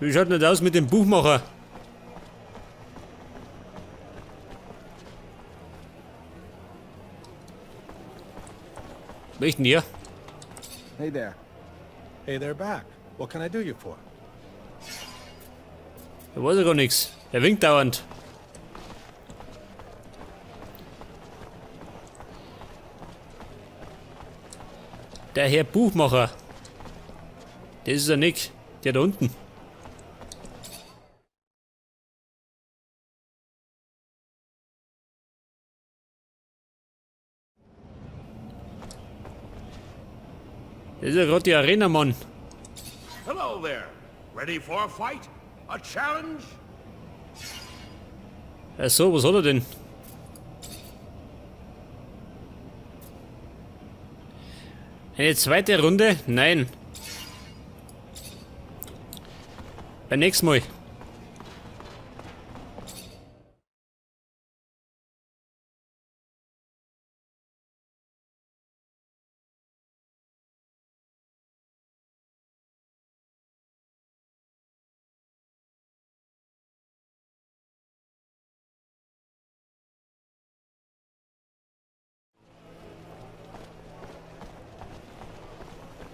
Wie schaut denn das aus mit dem Buchmacher? Möchten ihr? Hey there. Hey, they're back. What can I do you for? Er weiß ja gar nichts. Er winkt dauernd. Der Herr Buchmacher. Das ist er Nick. Der da unten. Das ist ja gerade die Arena, Mann. Hello there. Ready for a fight? A challenge? Ach so, was hat er denn? Eine zweite Runde? Nein. Beim nächsten Mal.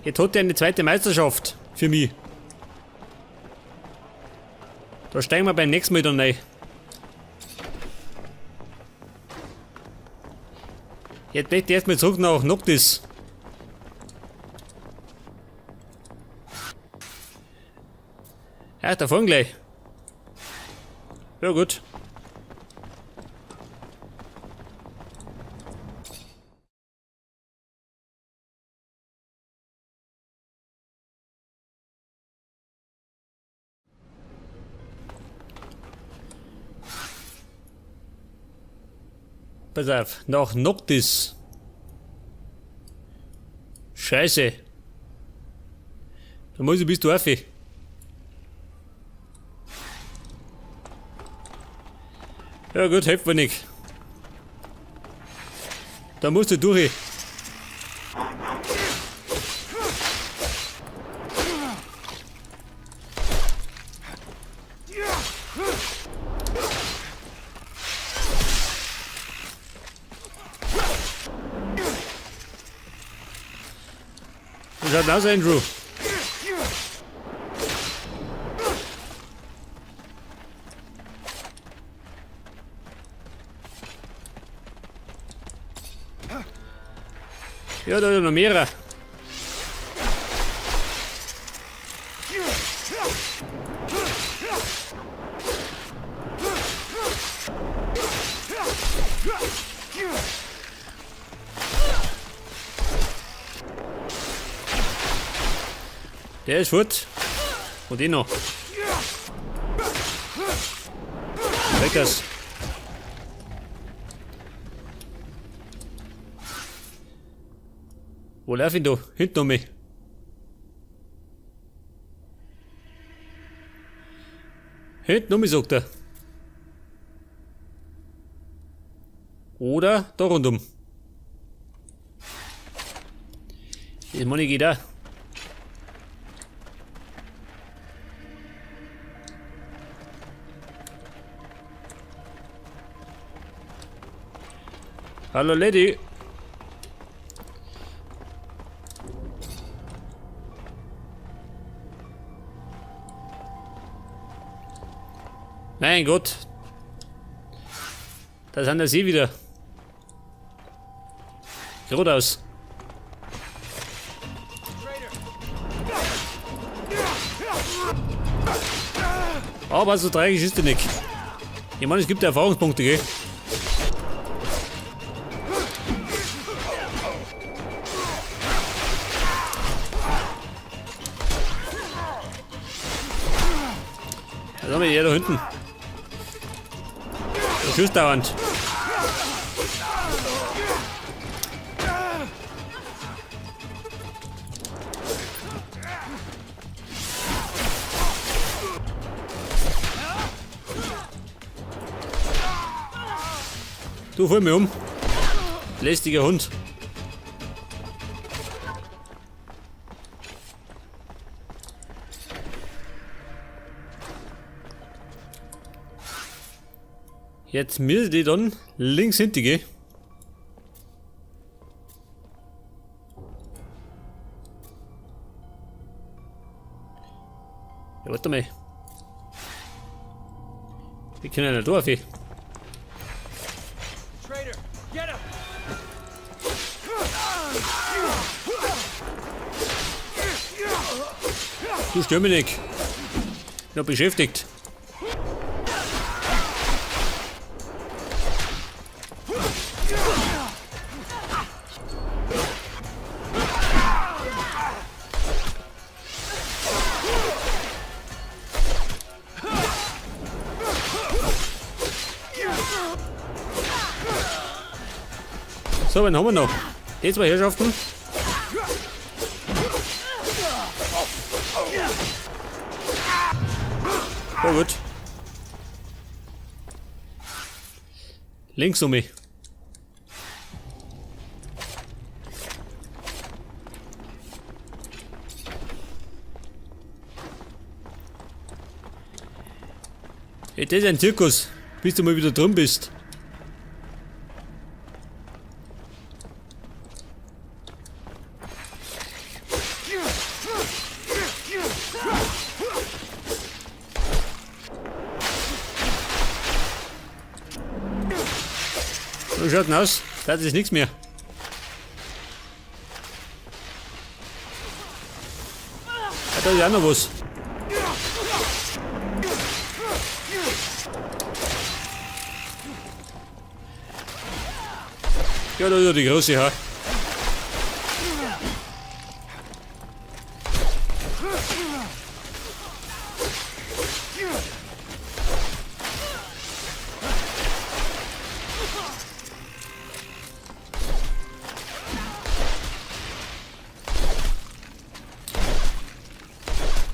Jetzt hat er eine zweite Meisterschaft für mich. Da steigen wir beim nächsten Mal dann rein. Jetzt möchte ich erstmal zurück nach Noctis. Ja, da fahren gleich. Ja gut. Pass auf, nach Noctis. Scheiße. Da muss ich bis du auf. Ja gut, hilft mir nicht. Da musst du durch. Wie schaut denn aus, Andrew? Ja, da ist ja noch mehrere. Der ist fort. Und den noch. Weg das. Wo lauf ich da? Hinten um mich. Hinten um mich, sagt er. Oder da rundum. Das meine ich geht auch. Hallo Lady. Mein Gott. Da sind ja sie wieder. Geradeaus. Aber so tragisch ist die nicht. Ich meine, es gibt ja Erfahrungspunkte, gell? Was haben wir hier da hinten? Der Schuss dauernd. Du, fall mir um. Lästiger Hund. Jetzt müssen die dann links hinten gehen. Ja, warte mal. Wir können ja da rauf. Traitor, get him! Du stör mich nicht. Ich bin beschäftigt. So, wen haben wir noch? Die zwei Herrschaften. Oh gut. Links um mich. Hey, das ist ein Zirkus, bis du mal wieder drin bist. So schaut denn aus? Da ist nichts mehr. Ah, da ist auch noch was. Ja, da ist ja die große, ha.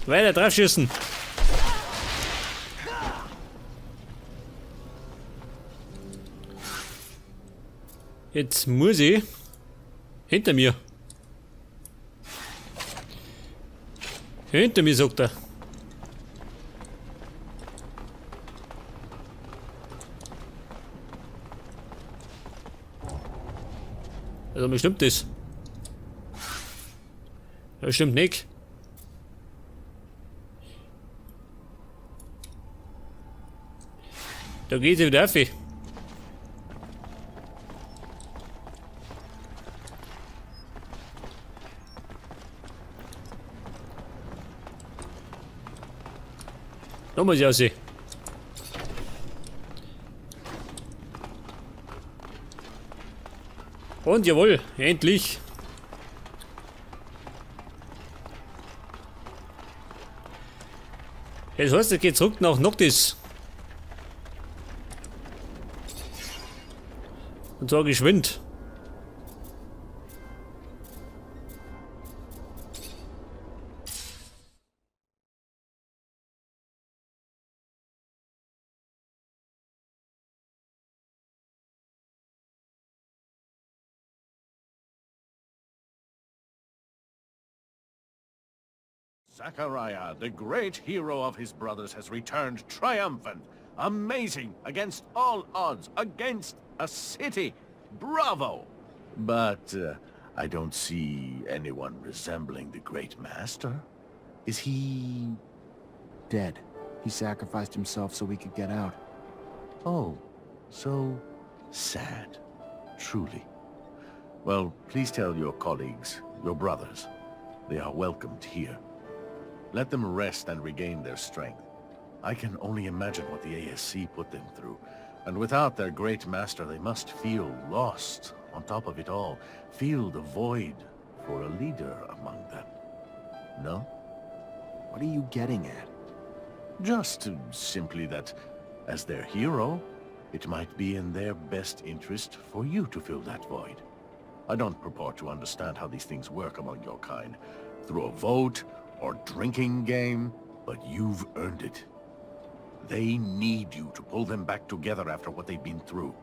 Weiter draufschießen. Jetzt muss ich hinter mir. Hinter mir, sagt er. Also bestimmt das. Das stimmt nicht. Da geht sie wieder auf. Da muss ich aussehen. Und jawohl, endlich. Das heißt, es geht zurück nach Noctis. Und zwar geschwind. Zachariah, the great hero of his brothers, has returned triumphant. Amazing! Against all odds! Against a city! Bravo! But I don't see anyone resembling the great master. Is he... Dead. He sacrificed himself so we could get out. Oh, so sad. Truly. Well, please tell your colleagues, your brothers, they are welcomed here. Let them rest and regain their strength. I can only imagine what the ASC put them through. And without their great master, they must feel lost on top of it all. Feel the void for a leader among them. No? What are you getting at? Just simply that, as their hero, it might be in their best interest for you to fill that void. I don't purport to understand how these things work among your kind, through a vote or drinking game, but you've earned it. They need you to pull them back together after what they've been through.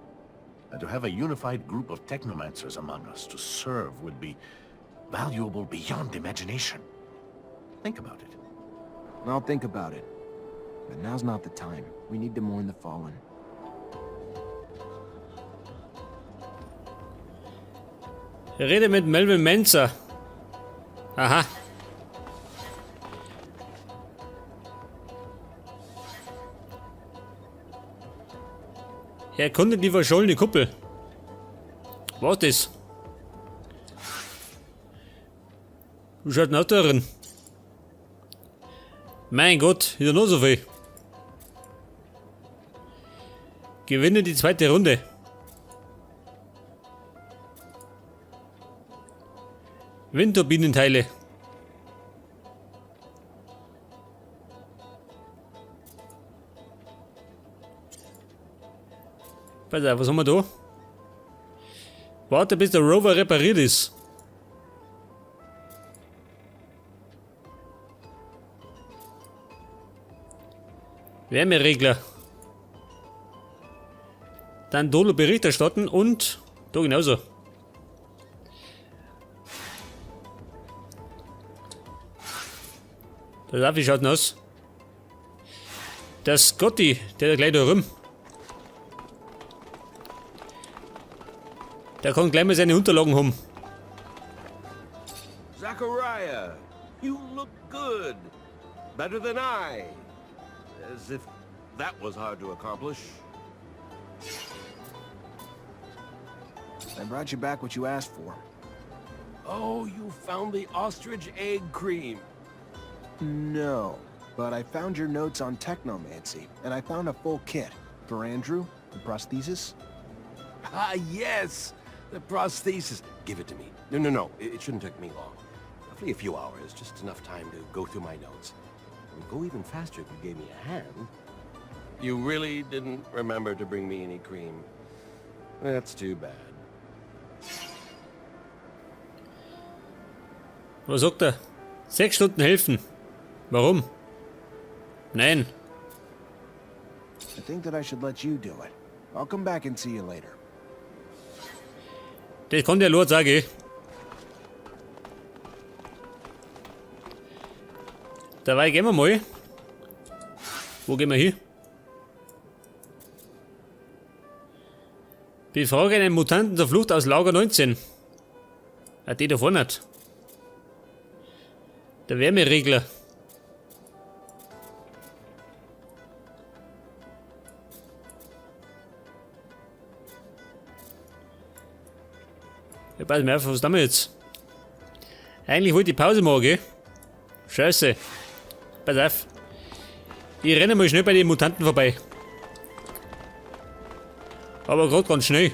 And to have a unified group of technomancers among us to serve would be valuable beyond imagination. Think about it. I'll think about it. But now's not the time. We need to mourn the fallen. Rede mit Melvin Menzer. Aha. Erkunde die verschollene Kuppel. Was ist das? Wie schaut denn aus darin? Mein Gott, ist ja noch so viel. Gewinne die zweite Runde. Windturbinenteile. Pass auf, was haben wir da? Warte, bis der Rover repariert ist. Wärmeregler. Dann Dolo Bericht erstatten und da genauso. Pass auf, wie schaut denn aus? Der Scotty, der da gleich da rum. Der kann gleich mal seine Unterlagen haben. Zachariah, you look good. Better than I. As if that was hard to accomplish. I brought you back what you asked for. Oh, you found the ostrich egg cream. No, but I found your notes on technomancy, and I found a full kit. For Andrew, the prosthesis. Ah, yes! The prosthesis. Give it to me. No, no, no. It shouldn't take me long. Roughly a few hours, just enough time to go through my notes. It would go even faster if you gave me a hand. You really didn't remember to bring me any cream. That's too bad. Was sagt er? 6 Stunden helfen. Warum? Nein. I think that I should let you do it. I'll come back and see you later. Das kann der Lord sagen. Dabei gehen wir mal. Wo gehen wir hin? Befrage einen Mutanten zur Flucht aus Lager 19. Ah, die da vorne hat. Der Wärmeregler. Ja, pass mir auf, was tun wir jetzt? Eigentlich wollte ich Pause machen, gell? Scheiße. Pass auf. Ich renne mal schnell bei den Mutanten vorbei. Aber grad ganz schnell.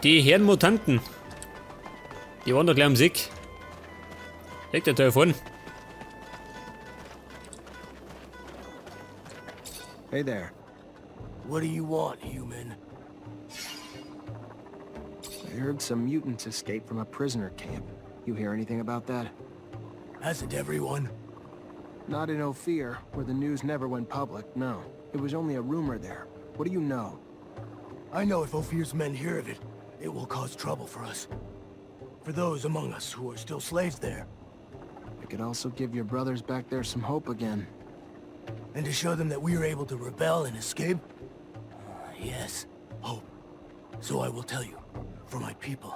Die Herren Mutanten. Die waren doch gleich am Sieg. Liegt der da vorne. Hey there. What do you want, human? I heard some mutants escaped from a prisoner camp. You hear anything about that? Hasn't everyone? Not in Ophir, where the news never went public, no. It was only a rumor there. What do you know? I know if Ophir's men hear of it, it will cause trouble for us. For those among us who are still slaves there. I could also give your brothers back there some hope again. And to show them that we are able to rebel and escape? Yes, hope. So I will tell you, for my people,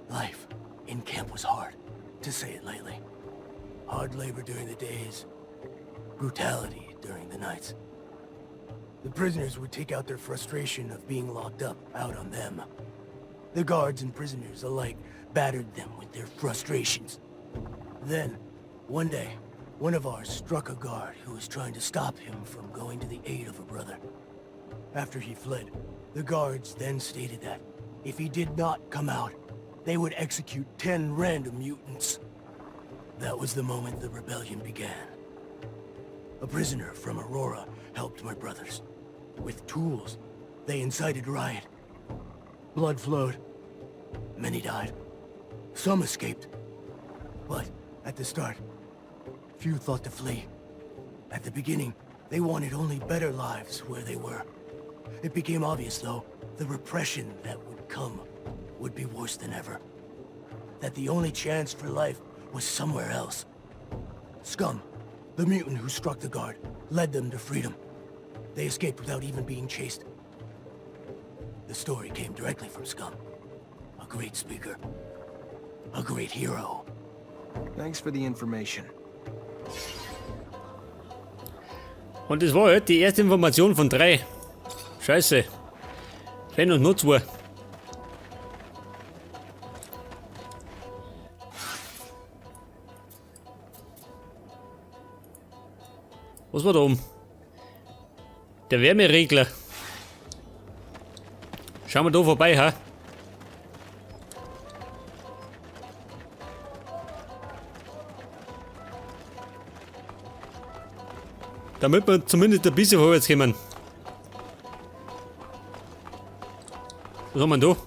life in camp was hard, to say it lightly. Hard labor during the days, brutality during the nights. The prisoners would take out their frustration of being locked up out on them. The guards and prisoners alike battered them with their frustrations. Then, one day, one of ours struck a guard who was trying to stop him from going to the aid of a brother. After he fled, the guards then stated that if he did not come out, they would execute 10 random mutants. That was the moment the rebellion began. A prisoner from Aurora helped my brothers. With tools, they incited riot. Blood flowed. Many died. Some escaped. But at the start, few thought to flee. At the beginning, they wanted only better lives where they were. It became obvious, though, the repression that would come would be worse than ever. That the only chance for life was somewhere else. Scum, the mutant who struck the guard, led them to freedom. They escaped without even being chased. The story came directly from Scum. A great speaker. A great hero. Thanks for the information. Und das war halt die erste Information von drei. Scheiße. Fehlen uns nur zwei. Was war da oben? Der Wärmeregler. Schauen wir da vorbei, ha? Damit wir zumindest ein bisschen vorwärts kommen. Was haben wir denn da?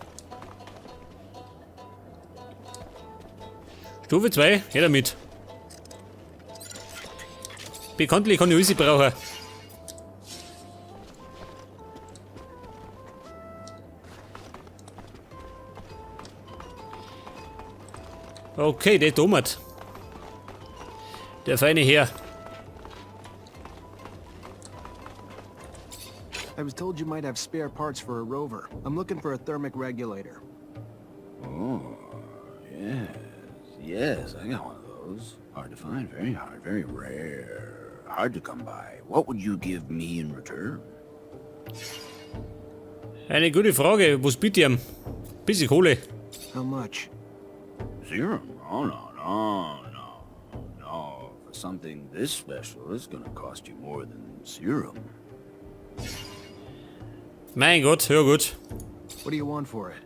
Stufe 2, her damit. Bekanntlich kann ich alles brauchen. Okay, der dummert. Der feine Herr. I was told you might have spare parts for a rover. I'm looking for a thermic regulator. Oh, yes. Yes, I got one of those. Hard to find, very hard, very rare. Hard to come by. What would you give me in return? Eine gute Frage. Was bietet ihr ihm? Bisschen Kohle. How much? Serum? Oh, no, no, no. No, for something this special, it's gonna cost you more than serum. Mein Gott, ja gut. What do you want for it?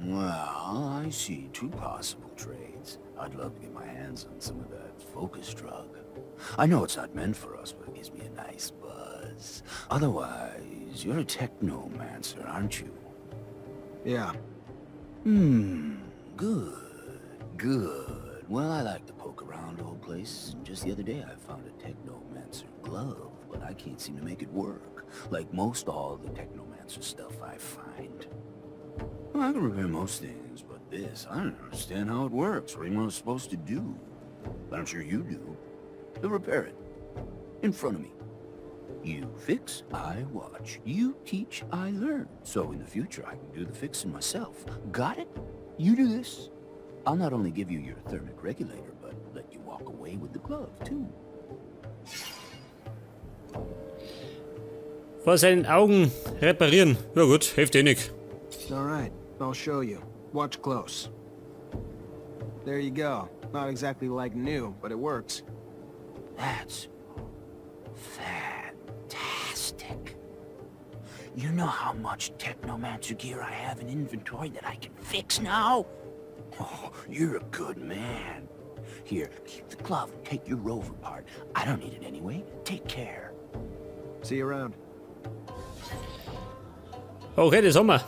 Well, I see two possible trades. I'd love to get my hands on some of that focus drug. I know it's not meant for us, but it gives me a nice buzz. Otherwise, you're a technomancer, aren't you? Yeah. Good, good. Well, I like to poke around old places, and just the other day I found a technomancer glove, but I can't seem to make it work, like most all the technomancer stuff I find. Well, I can repair most things, but this, I don't understand how it works, or even what it's supposed to do. But I'm sure you do. You'll repair it. In front of me. You fix, I watch. You teach, I learn. So in the future, I can do the fixing myself. Got it? You do this. I'll not only give you your thermic regulator, but let you walk away with the glove, too. Vor seinen Augen reparieren. Ja gut, hilft eh nix. All right, I'll show you. Watch close. There you go. Not exactly like new, but it works. That's fantastic. You know how much Technomancer gear I have in inventory that I can fix now? Oh, you're a good man. Here, keep the glove and take your rover part. I don't need it anyway. Take care. See you around. Okay, das haben wir.